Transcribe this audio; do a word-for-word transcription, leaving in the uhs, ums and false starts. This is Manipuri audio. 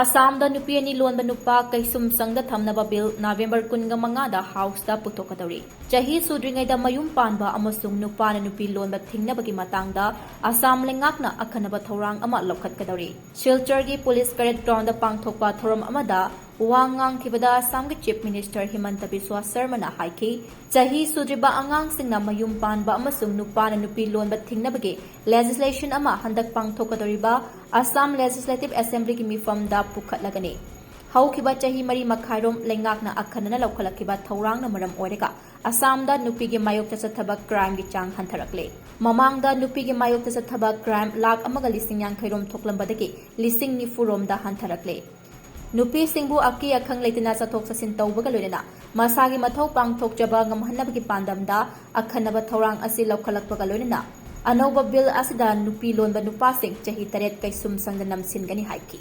ꯑꯁꯥꯝꯗ ꯅꯨꯄꯤ ꯑꯅꯤ ꯂꯣꯟꯕ ꯅꯨꯄꯥ ꯀꯩꯁꯨꯝꯁꯪꯗ ꯊꯝꯅꯕ ꯕꯤꯜ ꯅꯕꯦꯝꯕꯔ ꯀꯨꯟꯒ ꯃꯉꯥꯗ ꯍꯥꯎꯁꯇ ꯄꯨꯊꯣꯛꯀꯗꯧꯔꯤ꯫ ꯆꯍꯤ ꯁꯨꯗ꯭ꯔꯤꯉꯩꯗ ꯃꯌꯨꯝ ꯄꯥꯟꯕ ꯑꯃꯁꯨꯡ ꯅꯨꯄꯥꯅ ꯅꯨꯄꯤ ꯂꯣꯟꯕ ꯊꯤꯡꯅꯕꯒꯤ ꯃꯇꯥꯡꯗ ꯑꯁꯥꯝ ꯂꯩꯉꯥꯛꯅ ꯑꯈꯟꯅꯕ ꯊꯧꯔꯥꯡ ꯑꯃ ꯂꯧꯈꯠꯀꯗꯧꯔꯤ꯫ ꯁꯤꯜꯆꯔꯒꯤ ꯄꯨꯂꯤꯁ ꯄꯔꯦꯗ ꯒ꯭ꯔꯥꯎꯟꯗ ꯄꯥꯡꯊꯣꯛꯄ ꯊꯧꯔꯝ ꯑꯃꯗ ꯋꯥ ꯉꯥꯡꯈꯤꯕꯗ ꯑꯁꯥꯝꯒꯤ ꯆꯤꯐ ꯃꯤꯅꯤꯁꯇꯔ ꯍꯤꯃꯟꯇ ꯕꯤꯁ꯭ꯋꯥ ꯁꯔꯃꯅ ꯍꯥꯏꯈꯤ, ꯆꯍꯤ ꯁꯨꯗ꯭ꯔꯤꯕ ꯑꯉꯥꯡꯁꯤꯡꯅ ꯃꯌꯨꯝ ꯄꯥꯟꯕ ꯑꯃꯁꯨꯡ ꯅꯨꯄꯥꯅ ꯅꯨꯄꯤ ꯂꯣꯟꯕ ꯊꯤꯡꯅꯕꯒꯤ ꯂꯦꯖꯤꯁꯂꯦꯁꯟ ꯑꯃ ꯍꯟꯗꯛ ꯄꯥꯡꯊꯣꯛꯀꯗꯧꯔꯤꯕ ꯑꯁꯥꯝ ꯂꯦꯖꯤꯁꯂꯦꯇꯤꯚ ꯑꯦꯁꯦꯝꯕ꯭ꯂꯤꯒꯤ ꯃꯤꯐꯝꯗ ꯄꯨꯈꯠꯂꯒꯅꯤ꯫ ꯍꯧꯈꯤꯕ ꯆꯍꯤ ꯃꯔꯤ ꯃꯈꯥꯏꯔꯣꯝ ꯂꯩꯉꯥꯛꯅ ꯑꯈꯟꯅꯅ ꯂꯧꯈꯠꯂꯛꯈꯤꯕ ꯊꯧꯔꯥꯡꯅ ꯃꯔꯝ ꯑꯣꯏꯔꯒ ꯑꯁꯥꯝꯗ ꯅꯨꯄꯤꯒꯤ ꯃꯥꯌꯣꯛꯇ ꯆꯠꯊꯕ ꯀ꯭ꯔꯥꯏꯝꯒꯤ ꯆꯥꯡ ꯍꯟꯊꯔꯛꯂꯦ꯫ ꯃꯃꯥꯡꯗ ꯅꯨꯄꯤꯒꯤ ꯃꯥꯌꯣꯛꯇ ꯆꯠꯊꯕ ꯀ꯭ꯔꯥꯏꯝ ꯂꯥꯈ ꯑꯃꯒ ꯂꯤꯁꯤꯡ ꯌꯥꯡꯈꯩ ꯔꯣꯝ ꯊꯣꯛꯂꯝꯕꯗꯒꯤ ꯂꯤꯁꯤꯡ ꯅꯤꯐꯨ ꯔꯣꯝꯗ ꯍꯟꯊꯔꯛꯂꯦ꯫ ꯅꯨꯄꯤꯁꯤꯡꯕꯨ ꯑꯀꯤ ꯑꯈꯪ ꯂꯩꯇꯅ ꯆꯠꯊꯣꯛ ꯆꯠꯁꯤꯟ ꯇꯧꯕꯒ ꯂꯣꯏꯅꯅ ꯃꯁꯥꯒꯤ ꯃꯊꯧ ꯄꯥꯡꯊꯣꯛꯆꯕ ꯉꯝꯍꯟꯅꯕꯒꯤ ꯄꯥꯟꯗꯝꯗ ꯑꯈꯟꯅꯕ ꯊꯧꯔꯥꯡ ꯑꯁꯤ ꯂꯧꯈꯠꯂꯛꯄꯒ ꯂꯣꯏꯅꯅ ꯑꯅꯧꯕ ꯕꯤꯜ ꯑꯁꯤꯗ ꯅꯨꯄꯤ ꯂꯣꯟꯕ ꯅꯨꯄꯥꯁꯤꯡ ꯆꯍꯤ ꯇꯔꯦꯠ ꯀꯩꯁꯨꯝꯁꯪꯗ ꯅꯝꯁꯤꯟꯒꯅꯤ ꯍꯥꯏꯈꯤ꯫